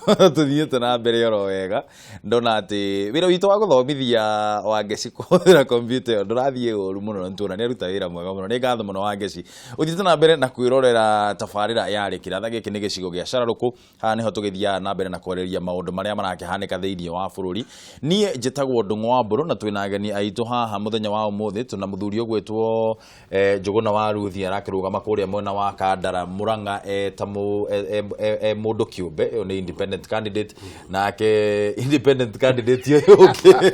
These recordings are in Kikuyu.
Tũthiĩte na mbere oro wega. Ndona atĩ wĩra witũ wa gũthomithia Wangeci kũhũthĩra kompiuta ĩyo ndũrathiĩ ũru mũno, na nĩtuona nĩ aruta wĩra mwega mũno. Nĩ ngatho mũno Wangeci. Ũthiĩte na mbere na kwĩrorera tabarĩra ya Rĩkĩratha. Gĩkĩ nĩ gĩcigo gĩa Cararũkũ. Haha nĩho tũgĩthiaga na mbere na kwarĩrĩria maũndũ marĩa marakĩhanĩka thĩinĩ wa bũrũri. Niĩ njĩtagwo Ndũng'ũ wa Mbũrũ na twĩna ageni aitũ haha mũthenya wa ũmũthĩ. Tũna mũthuri ũgwĩtwo Njũgũna wa Ruthi, arakĩrũgama kũrĩa mwena wa Kandara Murang'a ta e mũndũ kĩũmbe, ũyũ nĩ independent candidate. Nake independent candidate ũyũ ũngĩ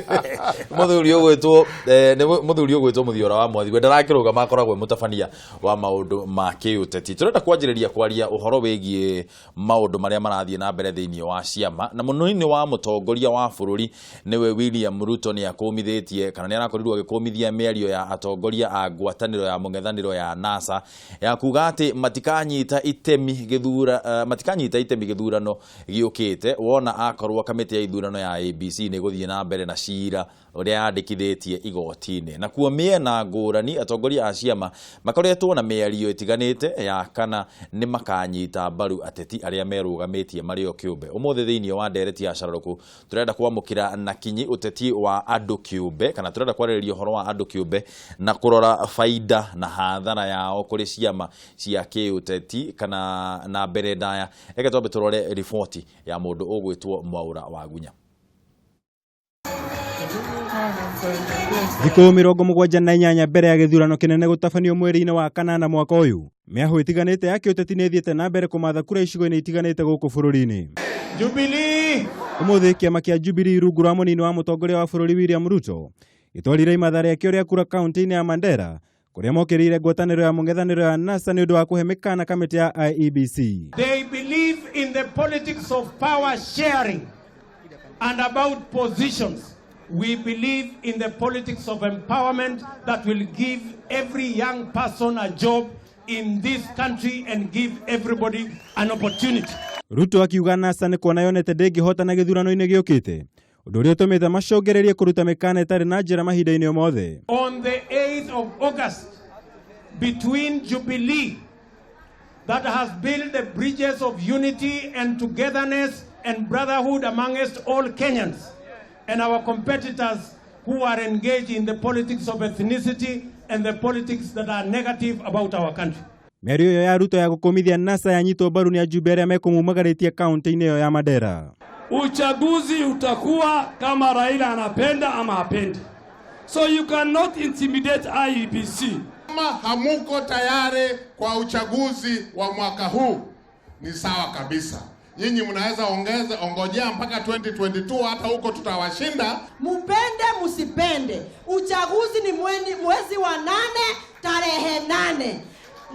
mũthuri ũgwĩtwo nĩ mũthuri ũgwĩtwo Mũthiora wa Mwathi, we ndarakĩrũgama, akoragwo e mũtabania wa maũndũ ma kĩũteti. Tũrenda kwanjĩrĩria kwaria ũhoro wĩgiĩ maũndũ marĩa marathiĩ na mbere thĩinĩ wa ciama, na mũnini wa mũtongoria wa bũrũri nĩwe William Ruto nĩ akũmithĩtie kana nĩ arakorirwo agĩkũmithia mĩario ya atongoria a ngwatanĩro ya mũng'ethanĩro ya NASA ya kuga atĩ matikanyita itemi gĩthura, matikanyita itemi gĩthurano gĩũkĩte wona akorwo kamĩtĩ ya ithurano ya IEBC nĩ ĩgũthiĩ na mbere na cira ũrĩa yandĩkithĩtie igoti-inĩ. Nakuo mĩena ngũrani atongoria a ciama makoretwo na mĩario ĩtiganĩte ya kana nĩ makanyita mbaru ateti arĩa merũgamĩtie marĩ o kĩũmbe. Ũmũthĩ thĩinĩ wa ndereti ya Cararũkũ tũrenda kwamũkĩra na kinyi ũteti wa andũ kĩũmbe, kana tũrenda kwarĩrĩria ũhoro wa andũ kĩũmbe na kũrora baida na hathara yao kũrĩ ciama cia kĩũteti kana na mbere ndaya. Reke twambe tũrore riboti ya mũndũ ũgwĩtwo Mwaũra wa Gunya. Thikũ 78 mbere ya gĩthurano kĩnene gũtabanio mweri-inĩ wa kanana mwaka ũyũ, mĩahũ ĩtiganĩte ya kĩũteti nĩ ĩthiĩte na mbere kũmatha kura icigo-inĩ itiganĩte gũkũ bũrũri-inĩ. Jubilee! Ũmũthĩ kĩama kĩa Jubilee rungu rwa mũnini wa mũtongoria wa bũrũri William Ruto gĩtwarire imatha rĩakĩo rĩa kura kaunti-inĩ ya Mandera, kũrĩa mokĩrĩire ngwatanĩro ya mũng'ethanĩro ya NASA nĩ ũndũ wa kũhe mĩkana kamĩtĩ ya IEBC. They believe in the politics of power sharing and about positions. We believe in the politics of empowerment that will give every young person a job in this country and give everybody an opportunity. Ruto akiuga NASA nĩ kuona yonete ndĩngĩhotana gĩthurano-inĩ gĩũkĩte, ũndũ ũrĩa ũtũmĩte macũngĩrĩrie kũruta mĩkana ĩtarĩ na njĩra mahinda-inĩ o mothe. On the 8th of August, between Jubilee that has built the bridges of unity and togetherness and brotherhood amongst all Kenyans, and our competitors who are engaged in the politics of ethnicity and the politics that are negative about our country. Mĩario ĩyo ya Ruto ya gũkũmithia NASA yanyitwo mbaru nĩ ajumbe arĩa mekũmumagarĩtie kaunti-inĩ ĩyo ya Mandera. Uchaguzi utakuwa kama Raila anapenda ama hapendi. So you cannot intimidate IEBC. Kama hamuko tayari kwa uchaguzi wa mwaka huu ni sawa kabisa. Nyinyi mnaweza ongeza ongojea mpaka 2022, hata huko tutawashinda. Mupende musipende, uchaguzi ni mwezi wa 8 tarehe 8,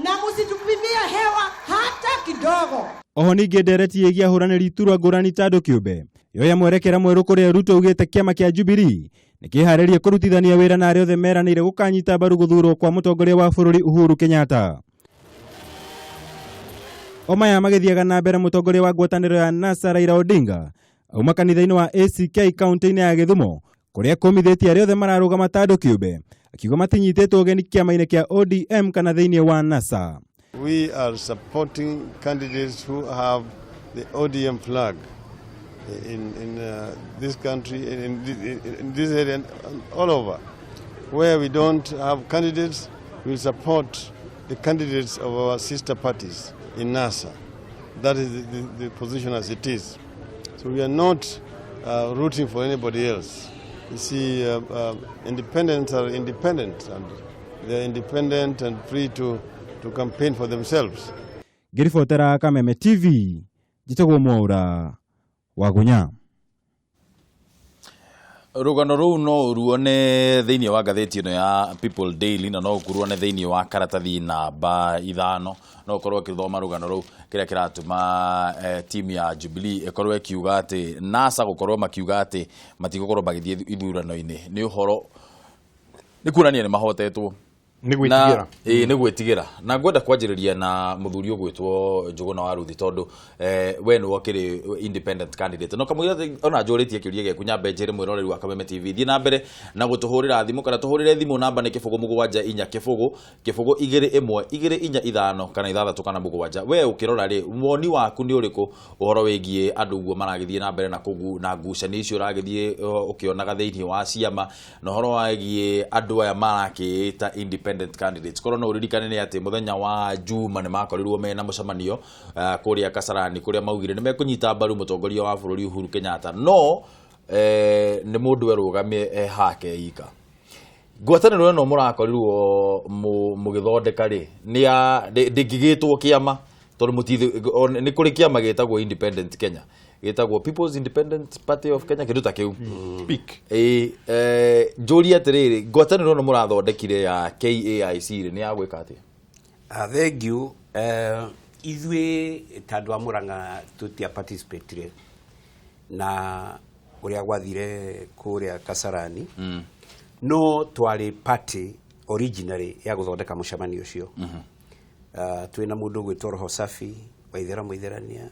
na musitupimie hewa hata kidogo. Oho ningĩ ndereti ĩgiĩ ahũranĩri iturwa ngũrani ta andũ kĩũmbe yoya mwerekera mwerũ kũrĩa Ruto augĩte kĩama kĩa Jubilee nĩkĩharĩrie kũrutithania wĩra na arĩa othe meranĩire gũkanyita mbaru gũthurwo kwa mũtongoria wa bũrũri Uhuru Kenyatta. O maya magĩthiaga na mbere, mũtongoria wa ngwatanĩro ya NASA Raila Odinga auma kanitha-inĩ wa ACK kaunti-inĩ ya Gĩthumo, kũrĩa kũmithĩtie arĩa othe mararũgama ta andũ kĩũmbe, akiuga matinyitĩtwo ũgeni kĩama-inĩ kĩa ODM kana thĩinĩ wa NASA. We are supporting candidates who have the ODM flag in this country, in this area, and all over. Where we don't have candidates, we support the candidates of our sister parties in NASA. That is the position as it is. So we are not rooting for anybody else. You see, independents are independent, and they are independent and free to campaign for themselves. Ngĩribotera Kameme TV, njĩtagwo Mwaũra Wagunya. Rũgano rũu no ũruone thĩinĩ wa ngathĩti ĩno ya People Daily, na no ũruone thĩinĩ wa karatathi namba 5. No ũkorwo ũkĩthoma rũgano rũu, kĩrĩa kĩratũma timu ya Jubilee ĩkorwo ĩkiuga atĩ NASA gũkorwo makiuga atĩ matigũkorwo magĩthiĩ ithurano-inĩ nĩ ũhoro nĩ kuonania nĩ mahotetwo. Nĩ gwĩtigĩra. Na ĩĩ, nĩ gwĩtigĩra. Na ngwenda kwanjĩrĩria na mũthuri ũgwĩtwo Njũgũna wa Ruthi, tondũ we nĩwe ũkĩrĩ independent candidate. No kamũira ona njũrĩtie kĩũria gĩaku, nyambe njĩre mwĩroreri wa Kameme TV, thiĩ na mbere na gũtũhũrĩra thimũ kana tũhũrĩre thimũ, namba nĩ 0 7 4 0 0 2 1 2 4 5 kana 6 kana 7. We ũkĩrora rĩ, woni waku nĩ ũrĩkũ ũhoro wĩgiĩ andũ ũguo maragĩthiĩ na mbere na kũgu na ngucanio icio ũragĩthiĩ ũkĩonaga thĩinĩ wa ciama, na ũhoro wĩgiĩ andũ aya marakĩĩta independent candidates? Korwo no ũririkane nĩ atĩ mũthenya wa Juma nĩ makorirwo mena mũcemanio kũrĩa Kasarani, kũrĩa maugire nĩ mekũnyita mbaru mũtongoria wa bũrũri Uhuru Kenyatta, no nĩ mũndũ erũgamie hake ika. Ngwatanĩro ĩno mũrakorirwo mũgĩthondeka rĩ, nĩ ya ndĩngĩgĩtwo kĩama, tondũ nĩ kũrĩ kĩama gĩtagwo Independent Kenya, gĩtagwo People's Independent Party of Kenya, kĩndũ ta kĩu. PIK. Ĩĩ, njũrie atĩrĩrĩ, ngwatanĩro ĩno mũrathondekire ya KAIC rĩ, nĩ ya gwĩka atĩa? Thank you. Ithuĩ ta andũ a Murang'a tũtia participate na ũrĩa gwathire kũrĩa Kasarani, no twarĩ party originally ya gũthondeka mũcemanio ũcio. Twĩna mũndũ ũgwĩtwo Roho Safi Waithera Mũitherania,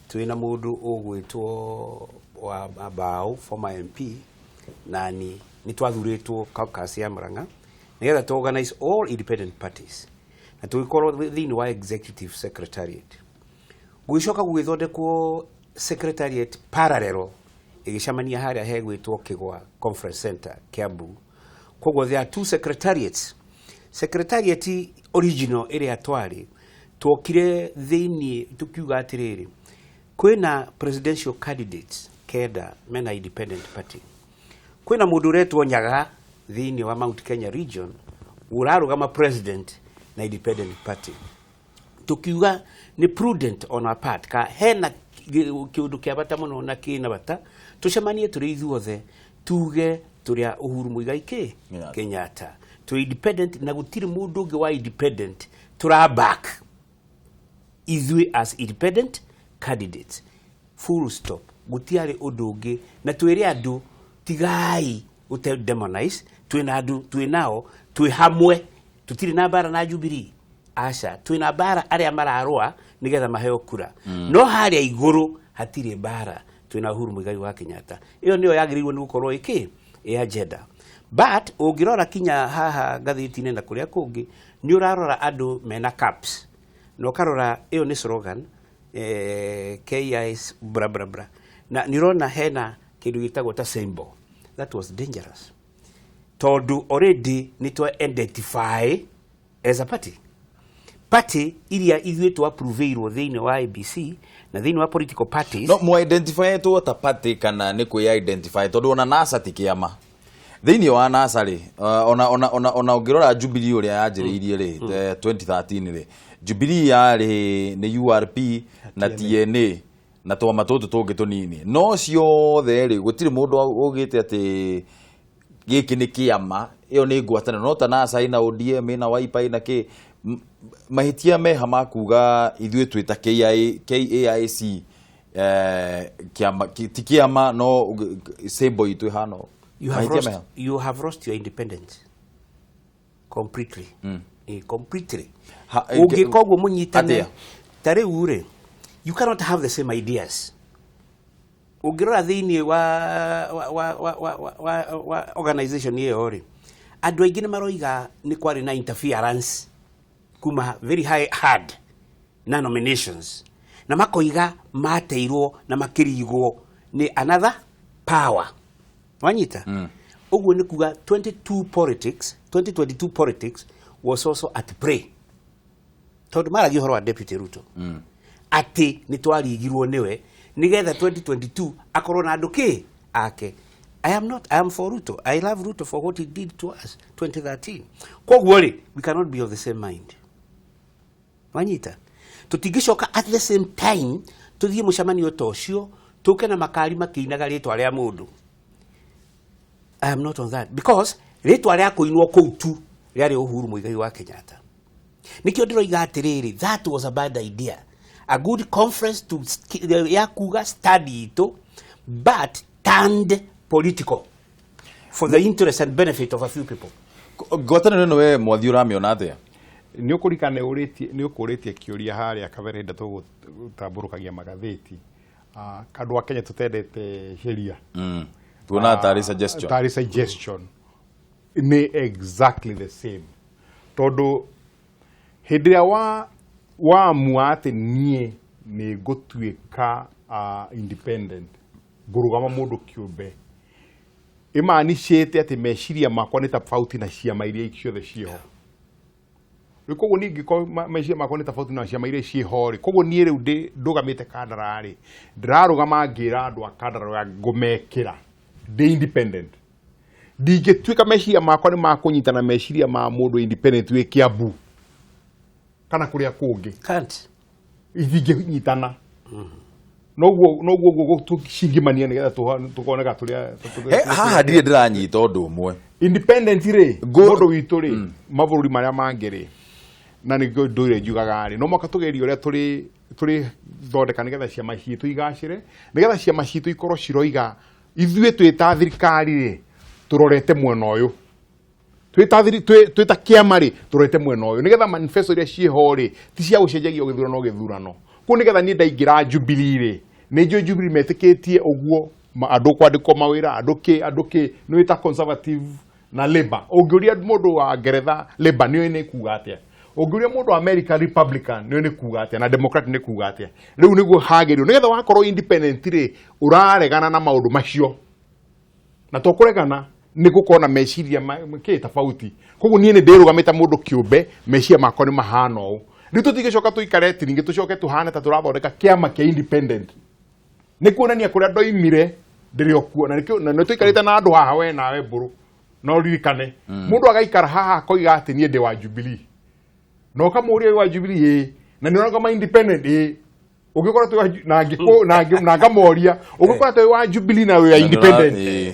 twĩna mũndũ ũgwĩtwo wa Bao, former MP, na ni nĩ twathurĩtwo caucus ya Murang'a nĩgetha to organize all independent parties, na tũgĩkorwo thĩinĩ wa executive secretariat. Gũgĩcoka gũgĩthondekwo secretariat parallel ĩgĩcemania harĩa hegwĩtwo Kĩgwa Conference Center, Kiambu. Koguo there are two secretariats. Secretariat original ĩrĩa twarĩ, twokire thĩinĩ tukiuga atĩrĩrĩ, kwĩna presidential candidates kenda mena independent party, kwĩna mũndũ ũretwo Nyaga thĩinĩ wa Mount Kenya region ũrarũgama president na independent party. Tukiuga nĩ prudent on our part, ka hena kĩũndũ kĩa bata mũno na kĩna bata tũcemanie tũrĩ ithuothe, tuge tũrĩ a Uhuru Muigai kĩ Kenyatta. Kenyatta, tũ independent, na gũtirĩ mũndũ ũngĩ wa independent tũra back ithuĩ as independent candidates, full stop. Gũtiarĩ ũndũ ũngĩ, na twĩre andũ tigai gũte demonize. Twĩna andũ, twĩ nao, twĩ hamwe, tũtirĩ na mbara na Jubilee, aca. Twĩna mbara arĩa mararũa nĩgetha maheo kura, no harĩa igũrũ hatirĩ mbara. Twĩna Uhuru Muigai wa Kenyatta. Ĩyo nĩyo yagĩrĩirwo nĩ gũkorwo ĩkĩ ĩ agenda. But ũngĩrora kinya haha ngathĩti-inĩ na kũrĩa kũngĩ, nĩ ũrarora andũ mena caps, na ũkarora ĩyo nĩ slogan, KIS bra bra bra, na nĩ ũrona hena kĩndũ gĩtagwo ta symbol. That was dangerous, tondũ already nĩ twa identify as a party. Party iria ithuĩ twa-approveirwo thĩinĩ wa ABC na thĩinĩ wa political parties. No mu-identify two ta party kana nĩ kwĩ identify? Tondũ ona NASA ti kĩama. Thĩinĩ wa NASA rĩ, ona ũngĩrora Jubilee ũrĩa yanjĩrĩirie rĩ, 2013 rĩ, Jubilee yarĩ nĩ URP na TNA na twama tũtũ tũngĩ tũnini, no ciothe rĩ, gũtirĩ mũndũ augĩte atĩ gĩkĩ nĩ kĩama, ĩyo nĩ ngwatanĩro. No ta NASA ĩna ODM, ĩna Wiper, ĩna kĩ. Mahĩtia meha ma kuga ithuĩ twĩ ta KIA, KAIC, kĩama ti kĩama, no symbol itũ ĩhana ũũ. You have Mahĩtia lost, meha? You have lost your independence completely. Completely. Ũngĩka ũguo mũnyitane. Atĩa? Ta rĩu rĩ, you cannot have the same ideas. Ũngĩrora thĩinĩ wa organization ĩyo rĩ, andũ aingĩ nĩ maroiga nĩ kwarĩ na interference kuma very high hard na nominations, na makoiga mateirwo na makĩrigwo nĩ another power. Wanyita? Ũguo nĩ kuga 22 politics, 2022 politics was also at play, tondũ maragia ũhoro wa Deputy Ruto, atĩ nĩ twarigirwo nĩwe nĩgetha 2022 akorwo na andũ kĩ ake. I am not, I am for Ruto. I love Ruto for what he did to us 2013. Koguo rĩ, we cannot be of the same mind. Wanyita? Tũtingĩcoka at the same time tũthiĩ mũcemanio ta ũcio, tũke na makari makĩinaga rĩtwa rĩa mũndũ. I am not on that, because rĩtwa rĩa kũinwo kũu tu rĩarĩ Uhuru Muigai wa Kenyatta. Nĩkĩo ndĩroiga atĩrĩrĩ, that was a bad idea. A good conference to ya kuga study itũ, but turned political for the interest and benefit of a few people. Ngwatanĩro ĩno we mwathi ũramĩona atĩa? Nĩ ũkũririkana nĩ ũkũrĩtie kĩũria harĩa kabere hĩndĩ tũgũtambũrũkagia magathĩti. Andũ a Kenya tũtendete sheria. Tuonaga tarĩ suggestion. Tarĩ suggestion. Nĩ exactly the same. Tondũ hĩndĩ ĩrĩa waamua atĩ niĩ nĩ ngũtuĩka independent, ngũrũgama mũndũ kĩũmbe, ĩmanicĩte atĩ meciria makwa nĩ tofauti na ciama iria ciothe ciĩho. Rĩu koguo niĩ ingĩkorwo meciria makwa nĩ tofauti na ciama iria ciĩho rĩ, koguo niĩ rĩu ndũgamĩte Kandara rĩ, ndĩrarũgama ngĩra andũ a Kandara ũrĩa ngũmekĩra ndĩ independent. Ndingĩtuĩka meciria makwa nĩ makũnyitana meciria ma mũndũ independent wĩ Kiambu kana kũrĩa kũngĩ. Can't. Itingĩnyitana. Noguo guo tũcingimania nĩgetha tũkoneka tũrĩa Haha ndirĩ ndĩranyita ũndũ ũmwe. Independent rĩ, mũndũ witũ rĩ, mabũrũri marĩa mangĩ rĩ, na nĩkĩo ndũire njugaga rĩ, no mũhaka tũgerie ũrĩa tũrĩ thondeka nĩgetha ciama citũ igacĩre, nĩgetha ciama citũ ikorwo ciroiga ithuĩ twĩ ta thirikari rĩ, tũrorete mwena ũyũ. Twĩ ta kĩama rĩ, tũrorete mwena ũyũ. Nĩgetha manifesto iria ciĩho rĩ, ti cia gũcenjagio gĩthurano gĩthurano. Kũu nĩgetha niĩ ndaingĩra Jubilee rĩ, nĩ njũĩ Jubilee metĩkĩtie ũguo, andũ kwandĩkwo mawĩra, andũ kĩ, andũ kĩ, nĩ wĩta Conservative na Labour. Ũngĩũria mũndũ wa Ngeretha Labour nĩũĩ nĩ kuga atĩa. Ũngĩũria mũndũ wa America Republican nĩũĩ nĩ kuga atĩa, na Democrat nĩ kuga atĩa. Rĩu nĩguo hagĩrĩirwo. Nĩgetha wakorwo independent rĩ, ũraregana na maũndũ macio. Na to kũregana, nĩ gũkorwo na meciria kĩ tofauti. Koguo niĩ nĩ ndĩrũgamĩte mũndũ kĩũmbe, meciria makwa nĩ mahana ũũ. Rĩu tũtingĩcoka tũikare atĩ ningĩ tũcoke tũhane ta tũrathondeka kĩama kĩa independent. Nĩ kuonania kũrĩa ndoimire ndĩrĩ o kuo, na nĩkĩo, na nĩ tũikarĩte na andũ haha we nawe Mbũrũ. No ririkane, mũndũ agaikara haha akoiga atĩ niĩ ndĩ wa Jubilee. Na ũkamũũria wĩ wa Jubilee, ĩĩ. Na nĩ ũrauga ma independent, ĩĩ. Ũngĩkorwo twĩ wa na ngĩkũ-, na ngĩ-, na ngamoria, ũngĩkorwo twĩ wa Jubilee na wĩ wa Na ndũra- independent. ĩĩ.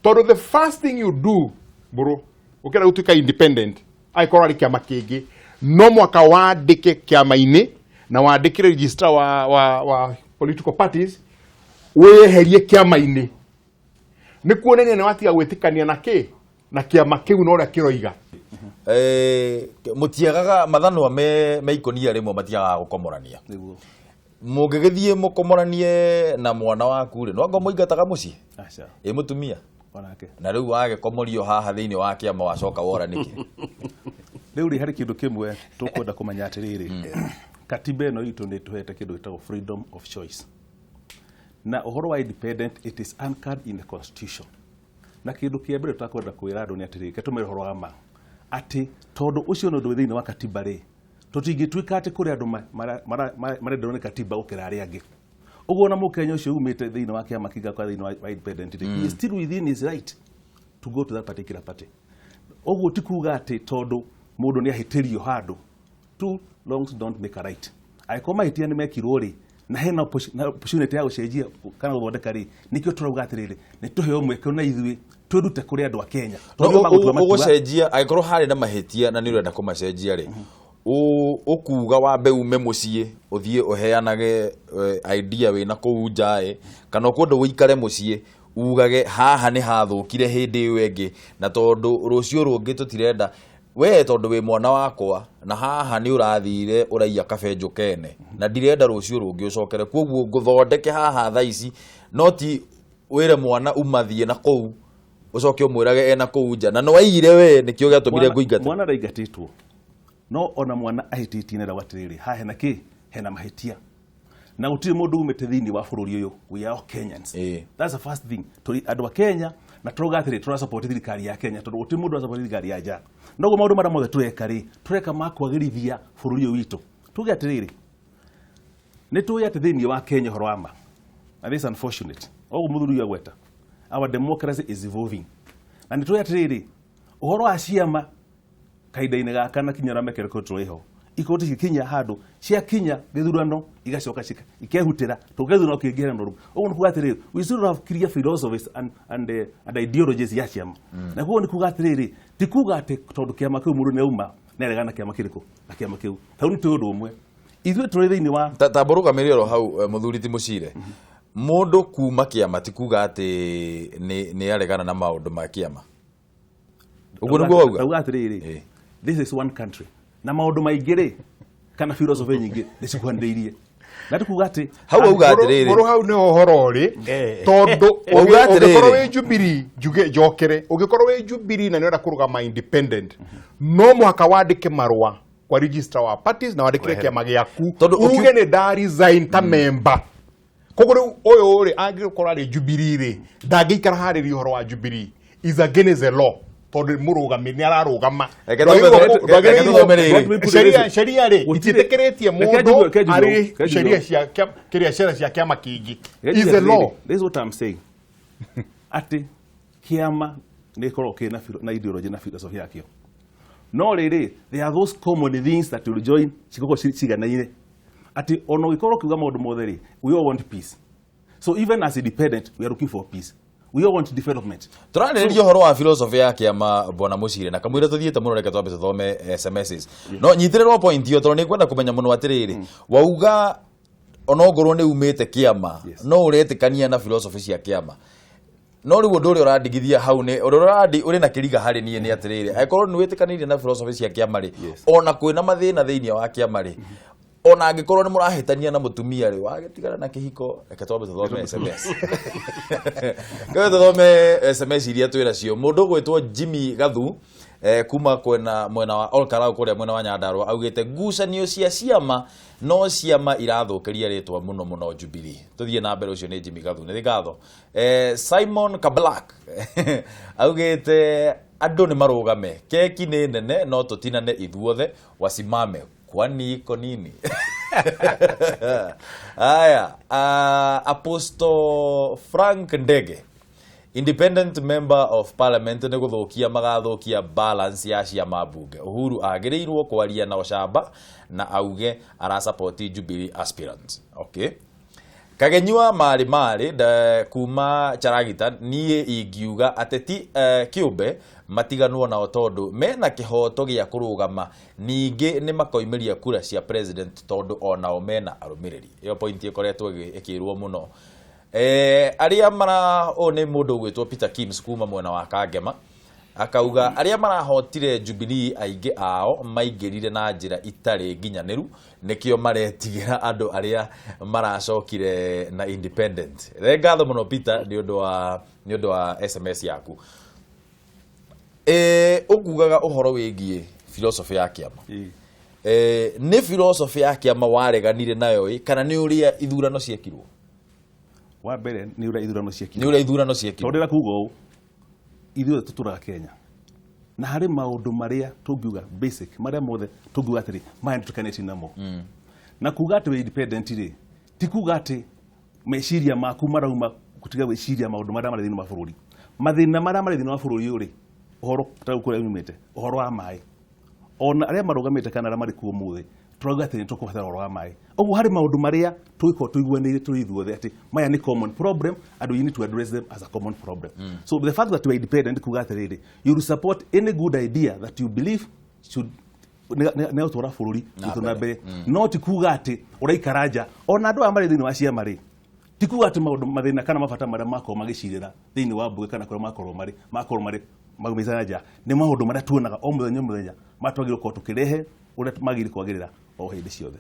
Tondũ the first thing you do, Mbũrũ, ũkĩenda gũtuĩka independent, angĩkorwo arĩ kĩama kĩngĩ, no mwaka wandĩke kĩama-inĩ na wandĩkĩre registrar wa political parties, wĩyeherie kĩama-inĩ. Nĩ kuonania nĩ watiga gwĩtĩkania na kĩ? Na kĩama kĩu na ũrĩa kĩroiga. Mũtiagaga mathanwa me ikũnia rĩmwe matiagaga gũkomorania. Nĩguo. Mũngĩgĩthiĩ mũkomoranie na mwana waku rĩ, no anga mũingataga mũciĩ? Aca. Ĩ mũtumia? Onake. Na rĩu wagĩkomorio haha thĩinĩ wa kĩama wacoka wora nĩkĩ? Rĩu rĩ, harĩ kĩndũ kĩmwe tũkwenda kũmenya atĩrĩrĩ. Katiba ĩno itũ nĩ ĩtũhete kĩndũ gĩtagwo freedom of choice. Na ũhoro wa independent, it is anchored in the constitution. Na kĩndũ kĩa mbere tũtakwenda kwĩra andũ nĩ atĩrĩrĩ, reke tũmere ũhoro wa ma. Atĩ tondũ ũcio nĩ ũndũ wĩ thĩinĩ wa katiba rĩ, tũtingĩtuĩka atĩ kũrĩ andũ marenderwo nĩ katiba gũkĩra arĩa angĩ. Ũguo ona mũkenya ũcio umĩte thĩinĩ wa kĩama kĩngĩ kwa thĩinĩ wa independent rĩ, he is still within his right to go to that particular party. Ũguo ti kuga atĩ tondũ mũndũ nĩ ahĩtĩrio handũ, two wrongs don't make a right. Angĩkorwo mahĩtia nĩ mekirwo rĩ, na hena na opportunity ya gũcenjia kana gũthondeka rĩ, nĩkĩo tũrauga atĩrĩrĩ, nĩ tũheo mweke na ithuĩ twĩrute kũrĩ andũ a Kenya. No, Tondũ magũtua matua. ũgũcenjia, angĩkorwo harĩ na mahĩtia na nĩ ũrenda kũmacenjia rĩ, ũkuga wambe ume mũciĩ, ũthiĩ ũheanage idea wĩna kũu nja ĩ, kana ũkwenda ũikare mũciĩ, ugage haha nĩ hathũkire hĩndĩ ĩyo ĩngĩ, na tondũ rũciũ rũngĩ tũtirenda, we tondũ wĩ mwana wakwa, na haha nĩ ũrathire ũraiya kabenjũ kene, na ndirenda rũciũ rũngĩ ũcokere, koguo ngũthondeke haha thaa ici, no ti wĩre mwana umathiĩ na kũu, ũcoke ũmwĩrage ena kũu nja, na nĩ waiyire we, nĩkĩo gĩatũmire ngũingate. Mwana ndaingatĩtwo, no ona mwana ahĩtĩtie nĩ arauga atĩrĩrĩ, haha hena kĩ? Hena mahĩtia. Na gũtirĩ mũndũ umĩte thĩinĩ wa bũrũri ũyũ. We are all Kenyans. That's the first thing. Tũrĩ andũ a Kenya, na tũrauga atĩrĩ, tũra support thirikari ya Kenya, tondũ gũtirĩ mũndũ ũra support thirikari ya nja. Noguo maũndũ marĩa mothe tũreka rĩ, tũreka ma kwagĩrithia bũrũri ũyũ witũ. Tuge atĩrĩrĩ, nĩ tũĩ atĩ thĩinĩ wa Kenya ũhoro wa ma, and this is unfortunate, ũguo mũthuri ũyũ agweta, our democracy is evolving. Na nĩ tũĩ atĩrĩrĩ, ũhoro wa ciama kahinda-inĩ gaka na kinya ũrĩa mekĩrĩkwo tũrĩ ho, ikorwo cikinya handũ, ciakinya gĩthurano, igacoka ikehutĩra, tũke gĩthurano kĩngĩ hena ũrũmwe. Ũguo nĩ kuga atĩrĩrĩ, we still have clear philosophies and ideologies ya ciama. Na koguo nĩ kuga atĩrĩrĩ, ti kuga atĩ tondũ kĩama kĩu mũndũ nĩauma, nĩaregana na kĩama kĩrĩkũ, na kĩama kĩu. Hau nĩ tũĩ ũndũ ũmwe. Ithuĩ tũrĩ thĩinĩ wa Ta mũrũgamĩrĩri oro hau, mũthuri ti Mũcire. Mũndũ kuma kĩama ti kuga atĩ nĩ aregana na maũndũ ma kĩama. Ũguo nĩguo wauga? Ndauga atĩrĩrĩ, this is one country na maũndũ maingĩ rĩ, kana philosophy nyingĩ nĩ cikuhanĩrĩirie, na tikuga atĩ Hau auga atĩrĩrĩ. Mũrũ, hau nĩho ũhoro ũrĩ, tondũ Auga atĩrĩrĩ. ũngĩkorwo wĩ Jubilee, njuge njokere, ũngĩkorwo wĩ Jubilee na nĩũrenda kũrũgama independent, no mũhaka wandĩke marũa kwa registrar wa parties na wandĩkĩre kĩama gĩaku Tondũ uge nĩ nda resign ta member. Koguo rĩu ũyũ rĩ, angĩkorwo arĩ Jubilee rĩ, ndangĩikara harĩria ũhoro wa Jubilee, is against the law, tondũ mũrũgami nĩ ararũgama. Reke reke tũthome rĩrĩ. Sheria rĩ, itiĩtĩkĩrĩtie Reke mũndũ reke njigue arĩ reke njigue. sheria cia kĩrĩa, sheria cia kĩama kĩngĩ Reke is njuge a law. atĩrĩrĩ, this is what I'm saying, atĩ kĩama nĩ gĩkoragwo kĩna na ideology na philosophy yakĩo, no rĩrĩ, there are those common things that will join, cikoragwo ciganaine, atĩ ona ũgĩkorwo ũkiuga maũndũ mothe rĩ, we all want peace. So even as independent, we are looking for peace, we all want development. Tũrarĩrĩria ũhoro wa philosophy ya kĩama, bwana Mũcire, na kamũira tũthiĩte mũno, reke twambe tũthome SMSs, no nyitĩrĩrwo point ĩyo, tondũ nĩ ngwenda kũmenya mũno atĩrĩrĩ, wauga onongorwo nĩ umĩte kĩama, no ũretĩkania na philosophy cia kĩama. No rĩu ũndũ ũrĩa ũrandigithia hau nĩ ũndũ ũrĩa ũrandi ũrĩ na kĩriga harĩ niĩ nĩ atĩrĩrĩ, angĩkorwo nĩ wĩtĩkanĩirie na philosophy cia kĩama rĩ, ona kwĩna mathĩna thĩinĩ wa kĩama rĩ, ona angĩkorwo nĩ mũrahĩtania na mũtumia rĩ, wagĩtigana na kĩhiko. Reke twambe tũthome SMS, reke tũthome SMS iria twĩ nacio. Mũndũ ũgwĩtwo Jimmy Gathu, kuma kwena mwena wa Olkarau kũrĩa mwena wa Nyandarua, augĩte ngucanio cia ciama no ciama irathũkĩria rĩtwa mũno mũno Jubilee. Tũthiĩ na mbere, ũcio nĩ Jimmy Gathu, nĩ ngatho. Simon Kablak augĩte andũ nĩ marũgame, keki nĩ nene no tũtinane ithuothe, wasimame kwani iko nini? Aya, Apostle Frank Ndege, independent member of parliament nĩ gũthũkia magathũkia balance ya ciama mbunge. Uhuru agĩrĩirwo kwaria na ũcamba na auge arasapoti Jubilee aspirant. Okay. Kagenyua marĩ marĩ kuma Charagita, niĩ ingiuga ateti kĩũmbe matiganwo nao tondũ mena kĩhoto gĩa kũrũgama, ningĩ nĩ makoimĩria kura cia president tondũ onao mena arũmĩrĩri. Ĩyo point ĩkoretwo ĩkĩrwo mũno. Arĩa mara ũyũ nĩ mũndũ ũgwĩtwo Peter Kims kuma mwena wa Kangema, akauga arĩa marahotire Jubilee aingĩ ao maingĩrire na njĩra itarĩ nginyanĩru, nĩkĩo maretigĩra andũ arĩa maracokire na independent. Nĩ ngatho mũno Peter nĩ ũndũ wa SMS yaku. Ũkugaga ũhoro wĩgiĩ philosophy ya kĩama, nĩ philosophy ya kĩama wareganire nayo ĩ, kana nĩ ũrĩa ithurano ciekirwo? Wa mbere nĩ ũrĩa ithurano ciekirwo. Nĩ ũrĩa ithurano ciekirwo. Tondũ ndĩra kuga ũũ, ithuothe tũtũraga Kenya na harĩ maũndũ marĩa tũngiuga basic, marĩa mothe tũngiuga atĩrĩ maya nĩ tũkenetio namo. Na kuga atĩ wĩ independent rĩ, ti kuga atĩ meciria maku marauma gũtiga gwĩciria maũndũ marĩa marĩ thĩinĩ wa bũrũri, mathĩna marĩa marĩ thĩinĩ wa bũrũri ũyũ rĩ, ũhoro ta kũrĩa yumĩte, ũhoro wa maĩ, ona arĩa marũgamĩte kana arĩa marĩ kuo ũmũthĩ, tũrauga atĩ nĩ tũkũbatara ũhoro wa maĩ. Ũguo harĩ maũndũ marĩa tũgĩkorwo tũiguanĩire tũrĩ ithuothe atĩ maya nĩ common problem and we need to address them as a common problem. So the fact that we are independent kuga atĩrĩrĩ, you will support any good idea that you believe should nĩ gũtwara bũrũri Na witũ na mbere. mbere, no ti kuga atĩ ũraikara nja. Ona andũ aya marĩ thĩinĩ wa ciama rĩ, ti kuga atĩ maũndũ, mathĩna kana mabata marĩa makorwo magĩcirĩra thĩinĩ wa mbunge kana kũrĩa makorwo marĩ maumĩte na nja, nĩ maũndũ marĩa tuonaga o mũthenya o mũthenya, marĩa twagĩrĩirwo gũkorwo tũkĩrehe ũrĩa magĩrĩire kwagĩrĩra o hĩndĩ ciothe.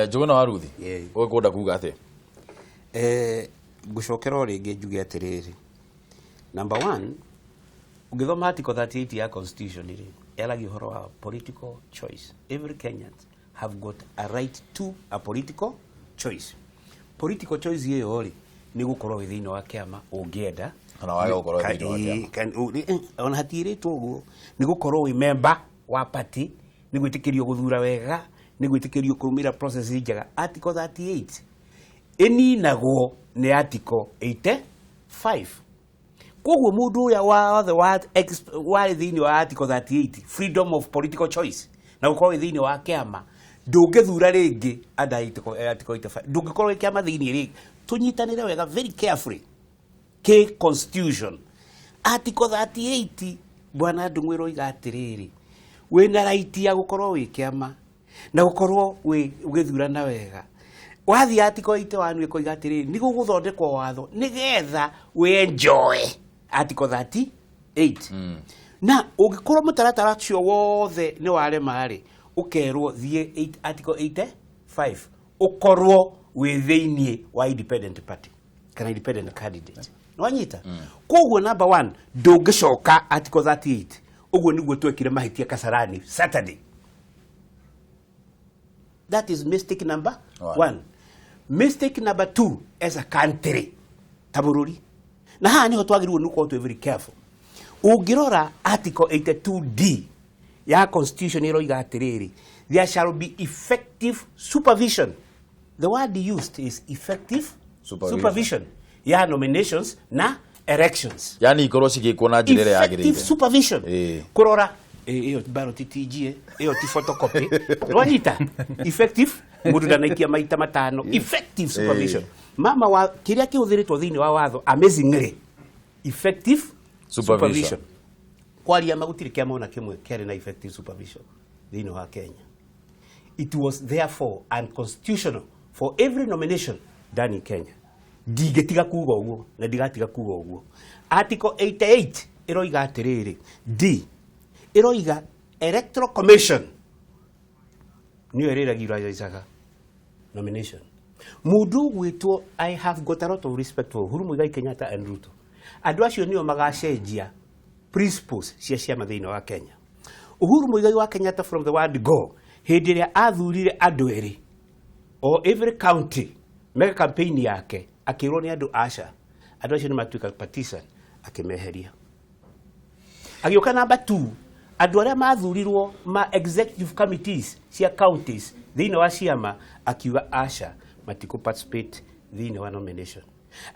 Njũgũna wa Ruthi, ũkwenda kuga atĩa? Ngũcokera o rĩngĩ njuge atĩrĩrĩ, number one, ũngĩthoma article 38 ya constitution rĩ, yaragia ũhoro wa political choice. Every Kenyan have got a right to a political choice. Political choice ĩyo rĩ, nĩ gũkorwo wĩ thĩinĩ wa kĩama ũngĩenda Kana wage gũkorwo wĩ thĩinĩ wa kĩama. Ona hatirĩtwo ũguo, nĩ gũkorwo wĩ member wa party, nĩ gwĩtĩkĩrio gũthura wega, nĩ gwĩtĩkĩrio kũrũmĩrĩra process njega. Article 38 ĩninagwo nĩ article 85. Koguo mũndũ ũrĩa wothe warĩ thĩinĩ wa article 38, freedom of political choice, na gũkorwo wĩ thĩinĩ wa kĩama, ndũngĩthura rĩngĩ under article 85, ndũngĩkorwo wĩ kĩama thĩinĩ rĩngĩ. Tũnyitanĩre wega, very carefully, kĩ constitution article 38, bwana Ndung'u, ĩroiga atĩrĩrĩ, wĩna right ya gũkorwo wĩ kĩama na gũkorwo wĩ ũgĩthurana wega. Wathiĩ article 81, ĩkoiga atĩrĩrĩ, nĩ gũgũthondekwo watho nĩgetha wĩ enjoy article 30. 8. Na ũngĩkorwo mũtaratara ũcio wothe nĩ warema rĩ, ũkerwo thiĩ article 85 ũkorwo wĩ thĩiniĩ wa independent party kana independent candidate. Nĩwanyita? Koguo number 1 ndũngĩcoka article 38. Ũguo nĩguo twekire mahĩtia Kasarani Saturday. That is mistake number 1. Mistake number 2 as a country ta bũrũri, na haha niho twagĩrĩirwo nĩ gũkorwo twĩ very careful. Ũngĩrora article 82D ya constitution ĩroiga atĩrĩrĩ, there shall be effective supervision. The word used is effective supervision ya nominations na elections. Yani ikorwo cigĩkwo na njĩra ĩrĩa Effective yagĩrĩire. supervision. Kũrora ĩyo ballot ti njie, ĩyo ti photocopy. Wanyita? Effective mũndũ ndanaikia maita matano. Effective supervision. Mama wa kĩrĩa kĩhũthĩrĩtwo thĩinĩ wa watho amazingly effective supervision. Kwaria ma gũtirĩ kĩama ona kĩmwe kĩarĩ na effective supervision thĩinĩ wa Kenya. It was therefore unconstitutional for every nomination done in Kenya. Ndingĩtiga kuga ũguo na ndigatiga kuga ũguo. Article 88 ĩroiga atĩrĩrĩ, D ĩroiga Electoral Commission nĩyo ĩrĩregularizaga nomination. Mũndũ ũgwĩtwo, I have got a lot of respect for Uhuru Muigai Kenyatta and Ruto. Andũ acio nĩo magacenjia principles cia ciama thĩinĩ wa Kenya. Uhuru Muigai wa Kenyatta from the word go, hĩndĩ ĩrĩa athurire andũ erĩ o every county mega campaign yake, akĩrwo nĩ andũ aca, andũ acio nĩ matuĩka partisan, akĩmeheria. Agĩũka number 2, andũ arĩa mathurirwo ma executive committees cia counties thĩinĩ wa ciama, akiuga aca matikũ participate thĩinĩ wa nomination.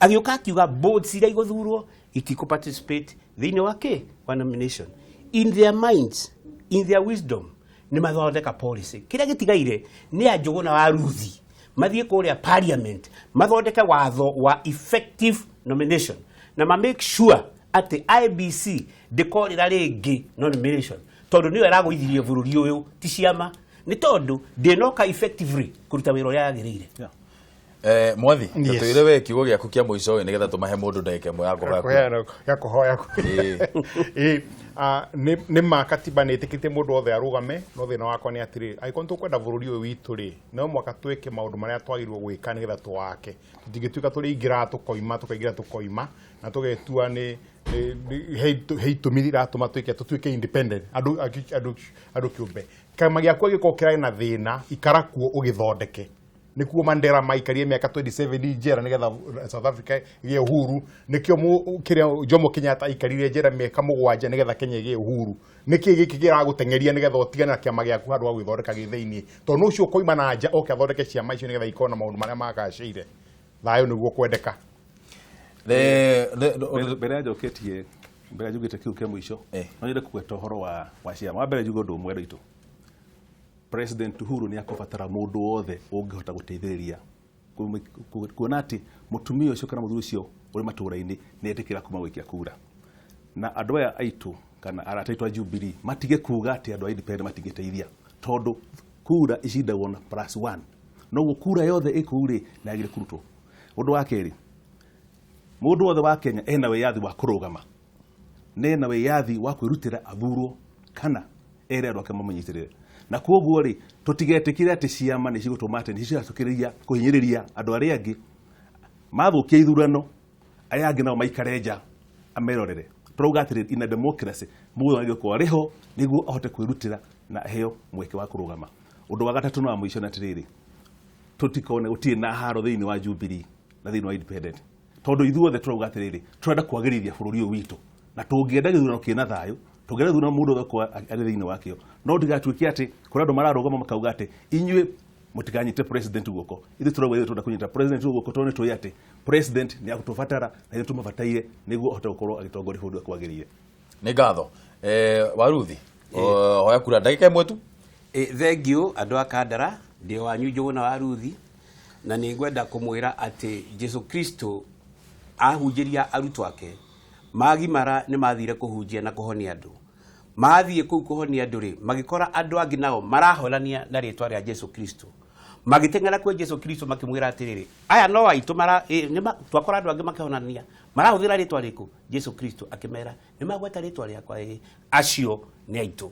Agĩũka akiuga boards iria igũthurwo itikũ participate thĩinĩ wa kĩ wa nomination. In their minds, in their wisdom, nĩ mathondeka policy. Kĩrĩa gĩtigaire nĩ a Njũgũna wa Ruthi mathiĩ kũrĩa parliament mathondeke watho wa effective nomination na ma make sure atĩ IBC ndĩkorĩra rĩngĩ nomination, tondũ nĩyo ĩragũithirie bũrũri ũyũ ti ciama, nĩ tondũ ndĩnoka effectively kũruta wĩra ũrĩa yagĩrĩire. Mwathi, tũtwĩre we kiugo gĩaku kĩa mũico nĩgetha tũmahe mũndũ ndagĩka ĩmwe ya kũhoya. Ya kũhoya. Nĩ ma katiba nĩ ĩtĩkĩtie mũndũ wothe arũgame, no thĩna wakwa nĩ atĩrĩrĩ, angĩkorwo nĩtũkwenda bũrũri ũyũ witũ rĩ, no mũhaka twĩke maũndũ marĩa twagĩrĩirwo gwĩka nĩgetha tũwake. Tũtingĩtuĩka tũrĩingĩraga tũkoima, tũkaingĩra tũkoima, na tũgetua nĩ he itũmi iratũma twĩke tũtuĩke independent andũ kĩũmbe. Kĩama gĩaku angĩkorwo kĩrarĩ na thĩna, ikara kuo ũgĩthondeke. Nĩkuo Mandela maikarire mĩaka 27 njera nĩgetha South Africa ĩgĩe uhuru. Nĩkĩo kĩrĩa Jomo Kenyatta aikarire njera mĩaka 7 nĩgetha Kenya ĩgĩe uhuru. Nĩkĩ gĩkĩ kĩragũteng'eria nĩgetha ũtigane na kĩama gĩaku handũ ha gwĩthondeka gĩ thĩiniĩ, tondũ ũcio ũkoima na nja oke athondeke ciama icio nĩgetha ikorwo na maũndũ marĩa magacĩire. Thayũ nĩguo kwendeka. Mbere ya njokĩtie, mbere ya njugĩte kĩu kĩa mũico, no nyende kũgweta ũhoro wa ciama. Wa mbere njuge ũndũ ũmwe andũ aitũ, President Uhuru nĩ akũbatara mũndũ wothe ũngĩhota gũteithĩrĩria kuona atĩ mũtumia ũcio kana mũthuri ũcio ũrĩ matũũra-inĩ nĩ etĩkĩra kuma gũikia kura. Na andũ aya aitũ kana arata aitũ a Jubilee matige kuga atĩ andũ a independent matingĩteithia, tondũ kura icindagwo na +1, noguo kura yothe ĩkũu rĩ nĩ yagĩrĩire kũrutwo. Ũndũ wa kerĩ, mũndũ wothe wa Kenya ena wĩyathi wa kũrũgama, na ena wĩyathi wa kwĩrutĩra athurwo kana ere andũ ake mamũnyitĩrĩre. Na koguo rĩ, tũtigetĩkĩre atĩ ciama nĩ cigũtũma atĩ nĩ ciratũkĩrĩria kũhinyĩrĩria andũ arĩa angĩ. Mathũkia ithurano, aya angĩ nao maikare nja amerorere. Tũrauga atĩrĩrĩ, in a democracy mũndũ agĩrĩirwo gũkorwo arĩ ho nĩguo ahote kwĩrutĩra na aheo mweke wa kũrũgama. Ũndũ wa gatatũ na wa mũico nĩ atĩrĩrĩ, tũtikone gũtirĩ na haro thĩinĩ wa Jubilee na thĩinĩ wa Independent, tondũ ithuothe tũrauga atĩrĩrĩ, tũrenda kwagĩrithia bũrũri ũyũ witũ, na tũngĩenda gĩthurano kĩna thayũ, tũngĩenda gĩthurano mũndũ wothe gũkorwo arĩ thĩinĩ wakĩo, no ndigatuĩke atĩ kũrĩ andũ mararũgama makauga atĩ inyuĩ mũtikanyite president guoko. Ithuĩ tũrauga ithuĩ tũrenda kũnyita president guoko tondũ nĩ tũĩ atĩ president nĩ agũtũbatara na ithuĩ tũmũbataire nĩguo ahote gũkorwo agĩtongoria bũrũri ũrĩa kwagĩrĩire. Nĩ ngatho. Waruthi, hoya kura ndagĩka ĩmwe tu. Thank you andũ a Kandara, ndĩ wanyu Njũgũna wa Ruthi, na nĩ ngwenda kũmwĩra atĩ Jesu Kristo ahunjĩria arutwo ake magimara nĩ mathire kũhunjia na kũhonia andũ. Mathiĩ kũu kũhonia andũ rĩ, magĩkora andũ angĩ nao marahonania na rĩtwa rĩa Jesu Kristo. Magĩteng'era kwĩ Jesu Kristo makĩmwĩra atĩrĩrĩ, aya no aitũ mara twakora andũ angĩ makĩhonania, marahũthĩra rĩtwa rĩkũ? Jesu Kristo akĩmera, nĩ magweta rĩtwa rĩakwa, ĩ acio nĩ aitũ.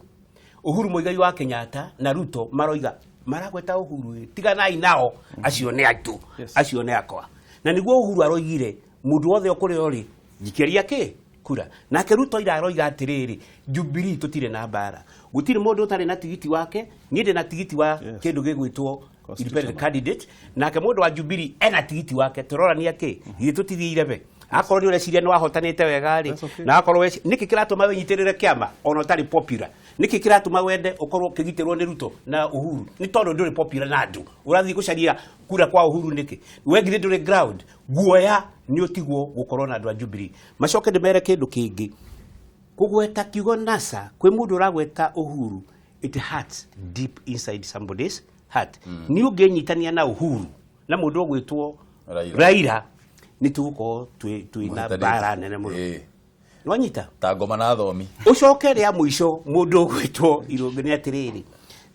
Uhuru Muigai wa Kenyatta na Ruto maroiga maragweta Uhuru, ĩ, tiganai nao, acio nĩ aitũ, acio nĩ akwa. Na nĩguo Uhuru aroigire mũndũ wothe ũkũrĩa ũrĩ njikĩria kĩ kura. Nake Ruto ira aroiga atĩrĩrĩ, Jubilee tũtirĩ na mbara, gũtirĩ mũndũ ũtarĩ na tigiti wake, niĩ ndĩ na tigiti wa kĩndũ gĩgwĩtwo independent candidate, nake mũndũ wa Jubilee ena tigiti wake, tũrorania kĩ githĩ tũtithiĩ irebe. Akorwo nĩ ũreciria nĩ wahotanĩte wega rĩ, na akorwo nĩkĩ kĩratũma wĩnyitĩrĩre kĩama ona ũtarĩ popular? Nĩkĩ kĩratũma wende ũkorwo ũkĩgitĩrwo nĩ Ruto na Uhuru? Nĩ tondũ ndũrĩ popular na andũ, ũrathiĩ gũcaria kura kwa Uhuru nĩkĩ? We githĩ ndũrĩ ground? Guoya nĩ ũtigwo gũkorwo na andũ a Jubilee. Macoke ndĩmere kĩndũ kĩngĩ, kũgweta kiugo NASA kwĩ mũndũ ũragweta Uhuru, it hurts deep inside somebody's heart. Nĩ ũngĩnyitania na Uhuru na mũndũ ũgwĩtwo Raila, Raila, nĩ tũgũkorwo twĩ na Mũhĩtanĩte. mbara nene mũno. Nĩwanyita? Ta ngoma na thomi. Ũcoke rĩa mũico, mũndũ ũgwĩtwo Irũngũ nĩ atĩrĩrĩ,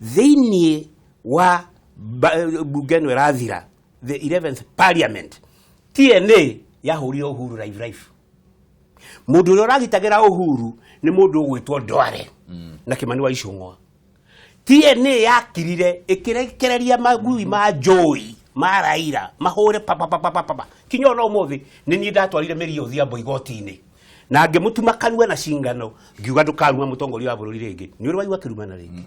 thĩiniĩ wa bunge ĩno ĩrathira, the 11th parliament, TNA yahũrire Uhuru live live. Mũndũ ũrĩa ũragitagĩra Uhuru nĩ mũndũ ũgwĩtwo Ndware na Kimani wa Ichung'wa. TNA yakirire ĩkĩrekereria magui ma njũi ma Raila mahũre papapapapa kinya ona ũmũthĩ. Nĩ niĩ ndatwarire Mĩria Odhiambo igoti-inĩ na ngĩmũtuma kanua na cingano, ngiuga ndũkaruma mũtongoria wa bũrũri rĩngĩ. Nĩ ũrĩ waigua kĩrumana rĩngĩ?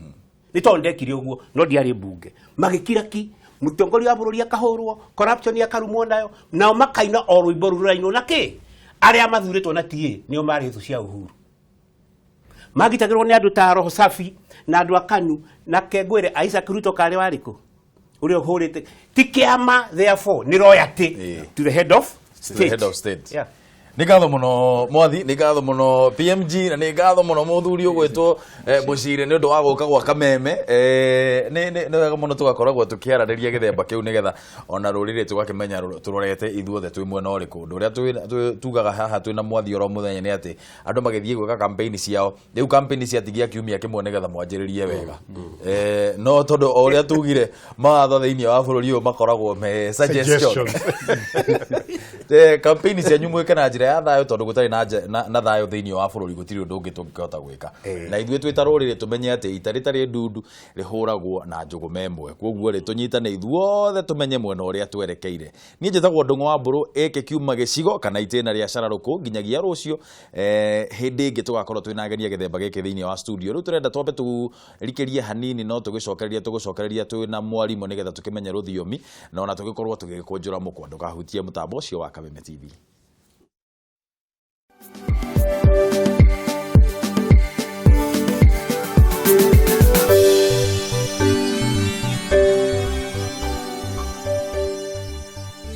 Nĩ tondũ ndekire ũguo, no ndiarĩ mbunge. Magĩkira ki, mũtongoria wa bũrũri akahũrwo, corruption akarumwo nayo, nao makaina o rwĩmbo rũu rũrainwo na kĩ. Arĩa mathurĩtwo na TA nĩo marĩ thũ cia Uhuru, magitagĩrwo nĩ andũ ta Roho Safi na andũ a KANU. Na kengwĩre Isaac Ruto karĩ warĩkũ ũrĩa ũhũrĩte ti kĩama, therefore nĩ loyalty to the head of To the head state. of state. Yeah. Nĩ ngatho mũno Mwathi, nĩ ngatho mũno PMG, na nĩ ngatho mũno mũthuri ũgwĩtwo Mũcire nĩ ũndũ wa gũka gwa kameme. Nĩ wega mũno tũgakoragwo tũkĩaranĩria gĩthemba kĩu nĩgetha ona rũrĩrĩ tũgakĩmenya tũrorete ithuothe twĩ mwena ũrĩkũ. Ũndũ ũrĩa tugaga haha twĩna Mwathi oro mũthenya nĩ atĩ andũ magĩthiĩ gwĩka campaign ciao, rĩu campaign ciatigia kiumia kĩmwe nĩgetha mwanjĩrĩrie wega. No tondũ o ũrĩa tugire mawatho thĩinĩ wa bũrũri ũyũ makoragwo me suggestion. Campaign cianyu mwĩke na njĩra ya thayũ, tondũ gũtarĩ na thayũ thĩinĩ wa bũrũri gũtirĩ ũndũ ũngĩ tũngĩhota gwĩka. Na ithuĩ twĩ ta rũrĩrĩ tũmenye atĩ ita rĩtarĩ ndundu rĩhũragwo na njũgũma ĩmwe. Koguo rĩ, tũnyitane ithuothe tũmenye mwena ũrĩa twerekeire. Niĩ njĩtagwo Ndũng'ũ wa Mbũrũ, ĩkĩ kiuma gĩcigo kana itĩna rĩa cararũkũ. Nginyagia rũciũ, hĩndĩ ĩngĩ tũgakorwo twĩna ageni a gĩthemba gĩkĩ thĩinĩ wa studio. Rĩu tũrenda twambe tũrikĩrie hanini, no tũgĩcokereria twĩna mwarimũ nĩgetha tũkĩmenye rũthiomi na ona tũgĩkorwo tũgĩkũnjũra mũkwa. Ndũkahutie mũtambo ũcio wa Kameme TV.